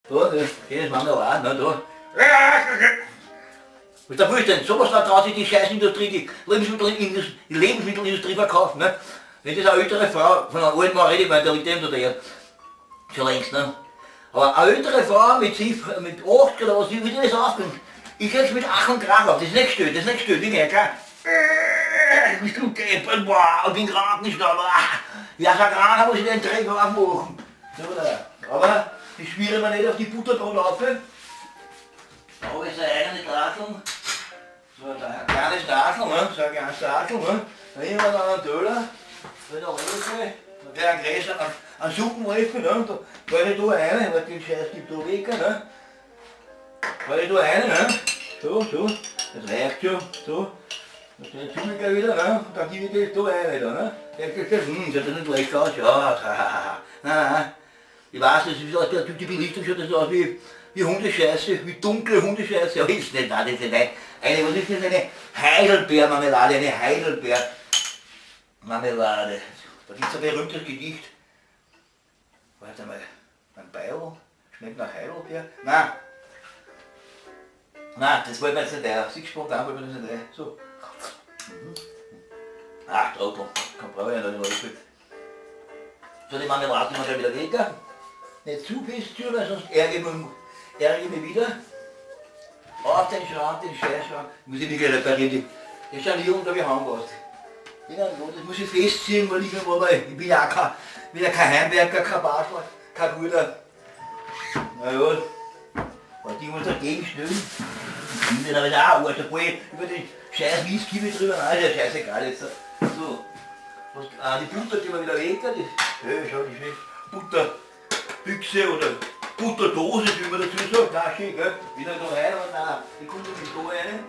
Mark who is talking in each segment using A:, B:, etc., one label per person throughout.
A: Da, das schönes Marmelade, ne, da. Musst dir vorstellen, sowas da draußen die Scheißindustrie, die Lebensmittelindustrie verkauft, ne? Wenn das eine ältere Frau, von einem alten Mann rede ich, weil der liegt eben da der schon längst, ne? Aber eine ältere Frau mit, mit 80 oder was, wie will die das aufbringen? Ich krieg's mit Ach und Krach auf, das ist nicht gestellt, das ist nicht gestellt, wirklich, klar. Bist du deppert, boah, und bin Krankenstand, ja, so ein Kranker muss ich den Dreck aufmachen. So, da. Aber das schmiere mir nicht auf die Butterbrot auf. Da habe ich so eine eigene Drahtl. So ein kleines Drahtl, ne? So ein kleines Drahtl, ne? Da nehmen wir dann einen Döller, da ist ein Löffel, da gleich ein Gläser, ein Suppenlöffel, ne? Und da falle ich da rein, weil den Scheiß gibt da weg, ne? Falle ich da rein, ne? So, so, das reicht schon, so. Dann steht die gleich wieder, ne? Und dann gebe ich das da rein wieder, ne? Denkt ihr, schaut das nicht lecker aus? Ja, nein, nein. Ich weiß, das ist auch die Belichtung schaut das aus wie Hundescheiße, wie dunkle Hundescheiße, aber ist nicht, nein, das ist nicht. Eine, was ist das? Eine Heidelbeermarmelade, eine Heidelbeermarmelade. Da gibt es ein berühmtes Gedicht. Warte mal, mein Beil schmeckt nach Heidelbeer. Nein, nein, das wollen wir jetzt nicht ein. Siehst spontan wollen wir das nicht ein. So. Ach, Trottel, kein brauche ich nicht, nicht. So, die Marmelade machen wir gleich wieder weg. Nicht zu fest zu, weil sonst ärgere ich mich wieder. Auf den Schrank, den Scheißschrank. Muss ich wirklich reparieren. Die Scharnierung da habe ich angepasst. Irgendwo, das muss ich festziehen, weil ich irgendwo mal, ich bin ja auch kein, bin ja kein Heimwerker, kein Basler, kein guter. Na ja, wenn die was dagegen stellen, ich bin dann auch Arsch, da fall ich über den scheiß Mistkiebel drüber, nein, ist ja scheißegal jetzt. So, was, die Butter, die wir wieder weg, die, ja, schau, die schön Butterbüchse oder Butterdose, wie man dazu sagt, na schön, gell? Wieder da rein, aber nein, die kommt nämlich da rein.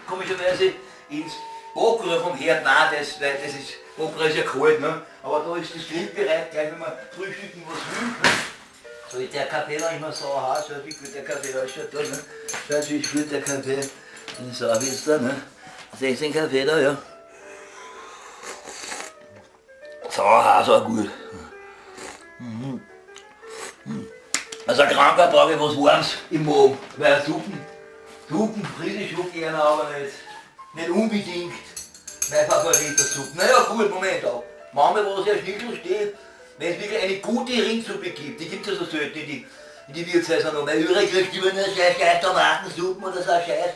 A: Komischerweise ins Bockerl vom Herd, nein, das, weil das ist, Bockerl ist ja kalt, ne? Aber da ist das Grill bereit, gleich wenn man frühstücken was will. Ne? So ist der Kaffee war immer so heiß, wie gut der Kaffee war schon da, ne? Schau, wie gut der Kaffee, den sauf ich jetzt da, ne? Seht ihr den Kaffee da, ja? So heiß, auch gut. Mhm. Also ein Kranker brauche ich was Warmes im Magen, weil Suppen frisse ich schon gerne, aber nicht unbedingt mein Favorit der Suppe. Naja gut, Moment auch. Manchmal, wo sehr Schnitzel steht, wenn es wirklich eine gute Rindsuppe gibt, die gibt es ja so selten in die Wirtshäuser noch. Weil überall kriegst du immer nur scheiß, scheiß Tomatensuppen oder so ein Scheiß.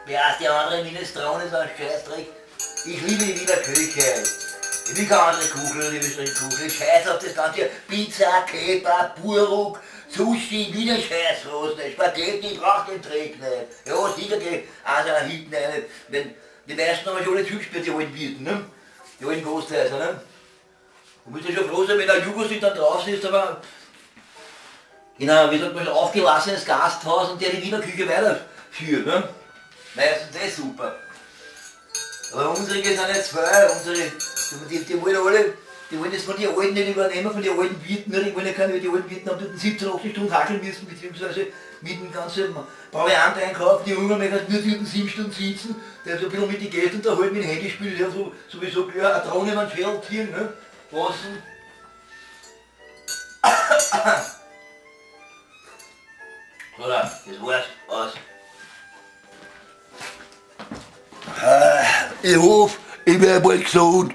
A: Wer heißt die andere Minestrone, so ein Scheißdreck. Ich liebe die Wiener Küche. Ich will keine andere Kuchen, ich will Kuchen. Ich scheiß auf das ganze Pizza, Kebab, Buruk, Sushi, wieder Scheiß was nicht. Spaghetti, ich brauch den Dreck nicht. Ja, sicher geht also hinten eine. Wenn, die meisten haben schon alle zugesperrt, die alten Wirten, ne? Die alten Gasthäuser, ne? Du musst ja schon froh sein, wenn der Jugos sich dann draußen ist, aber in ein, wie sagt man, aufgelassenes Gasthaus und der die Wiener Küche weiterführt, ne? Meistens das super. Aber unsere sind nicht zwei, unsere, die wollen alle, die wollen das von den Alten nicht übernehmen, von den alten Wirten, ne? Die wollen ja keine, die alten Wirten haben dort 17, 80 Stunden hackeln müssen, beziehungsweise mit dem ganzen Proviant einkaufen, die Jungen möchten nur dort 7 Stunden sitzen, der so ein bisschen mit den Gästen unterhalten, mit dem Handy spielt, ja so, sowieso gleich eine Drohne über den Schädel ziehen, ne? Draußen. So, das war's, aus.
B: Ich hoffe, ich werde bald gesund.